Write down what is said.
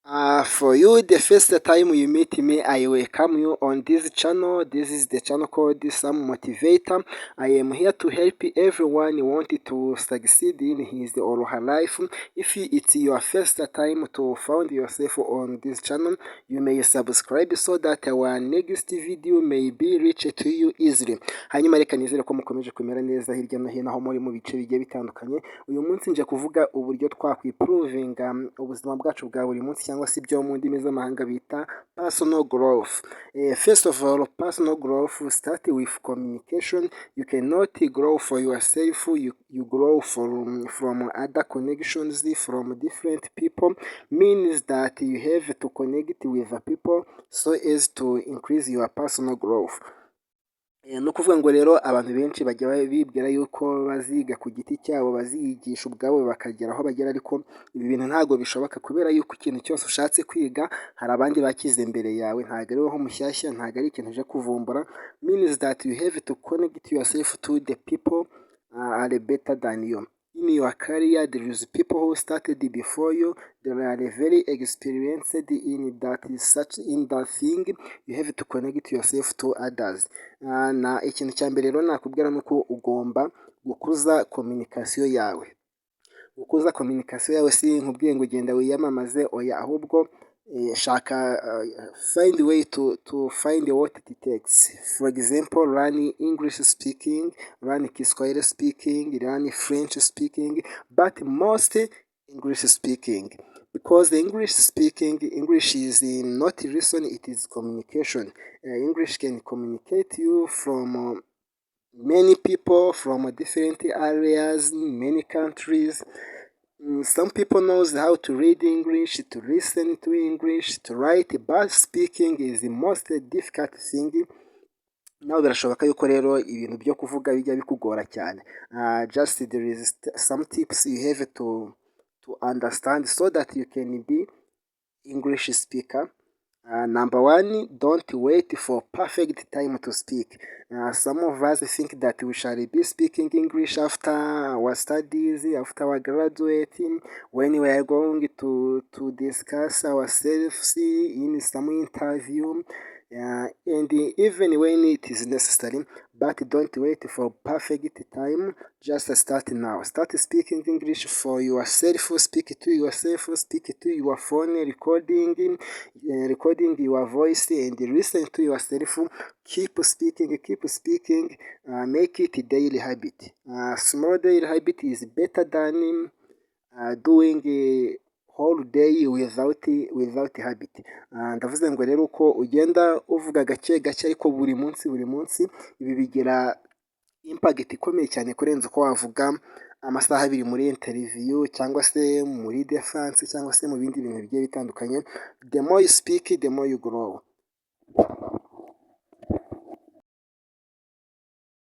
For you, the first time you meet me, I welcome you on this channel. This is the channel called Some Motivator. I am here to help everyone who want to succeed in his or her life. If it's your first time to find yourself on this channel, you may subscribe so that our next video may be reached to you easily. Hanyuma reka nizere ko mukomeje kumera neza hirya no hino aho muri mu bice bigiye bitandukanye. Uyu munsi nje kuvuga uburyo twakwiprovinga ubuzima bwacu bwa buri munsi cyangwa se ibyo mu ndimi z'amahanga bita personal growth. First of all, personal growth start with communication. You cannot grow for yourself, you grow from other connections from different people. Means that you have to connect with the people so as to increase your personal growth. Ni ukuvuga ngo rero abantu benshi bajya bibwira yuko baziga ku giti cyabo, baziyigisha ubwabo bakagera aho bagera, ariko ibi bintu ntabwo bishoboka kubera yuko ikintu cyose ushatse kwiga hari abandi bakize mbere yawe, ntabwo ari wowe mushyashya, ntabwo ari ikintu uje kuvumbura. Means that you have to connect yourself to the people are better than you. In your career, there is people who started before you. They are very experienced in that thing. You have to connect yourself to others. Na ikintu cya mbere rero nakubwira ni uko ugomba gukuza communication yawe. Gukuza communication yawe si nkubwiye ngo genda wiyamamaze, oya, ahubwo shaka find a way to find what it takes. For example, learn English speaking, learn Kiswahili speaking, learn French speaking, but most English speaking. Because the English is not listen, it is communication. English can communicate you from many people from different areas, many countries. Some people knows how to read English, to listen to English, to write, but speaking is the most difficult thing. Nawe birashoboka yuko rero ibintu byo kuvuga bijya bikugora cyane. Just there is some tips you have to understand so that you can be English speaker. Number one, don't wait for perfect time to speak. Some of us think that we shall be speaking English after our studies, after our graduating, when we are going to discuss ourselves in some interview, and even when it is necessary, but don't wait for perfect time. Just start now. Start speaking English for yourself. Speak to yourself. Speak to your phone, recording your voice and listen to yourself. Keep speaking. Make it a daily habit. Small daily habit is better than doing a whole day without habit. Ndavuze ngo rero uko ugenda uvuga gake gake ariko buri munsi, ibi bigira impact ikomeye cyane kurenza uko wavuga amasaha abiri muri interview cyangwa se muri defense cyangwa se mu bindi bintu bigiye bitandukanye. The more you speak, the more you grow.